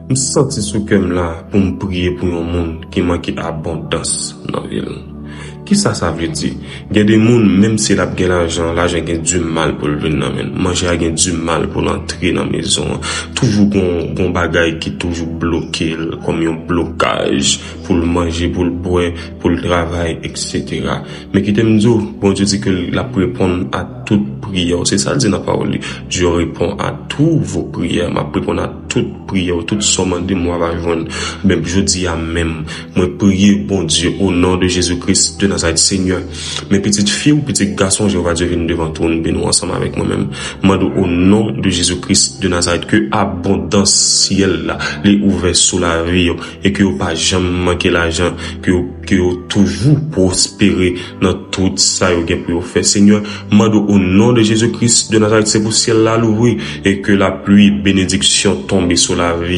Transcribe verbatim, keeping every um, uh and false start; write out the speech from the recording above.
M santi sou kè m la pou m priye pou yon moun ki manke abondans nan vi l. Kisa sa vle di? Gen de moun, menm si l ap gen lajan, lajan gen di mal pou l vin nan men l. Manje a gen di mal pou l antre nan mezon an. Toujou gon, gon bagay ki toujou bloke l, kòm yon blokaj pou l manje, pou l bwè, pou l travay, et cetera. Men kite m di w, Bondye di ke l ap reponn a tout priyè w. Se sa l di nan pawòl li. Je réponds à tous vos prières. M ap reponn a tout priyè w, tout sa w mande m, w ap jwenn. Men jodi a menm, mwen priye Bondye, au nom de Jésus-Christ de Nazareth, Senyè, men pitit fi w, pitit gason, Jewova Dye, vin devan twòn beni w ansanm avèk mwen menm. Mande w, au nom de Jésus-Christ de Nazareth, ke abondans syèl la, li ouvè sou lavi w, e ke yo pa janm manke lajan, ke yo, ke yo toujou pwospere nan tout sa yo gen pou yo fè. Senyè, mande w, au nom de Jésus-Christ de Nazareth, se pou syèl la louvri e ke lapli benediksyon tonbe sou lavi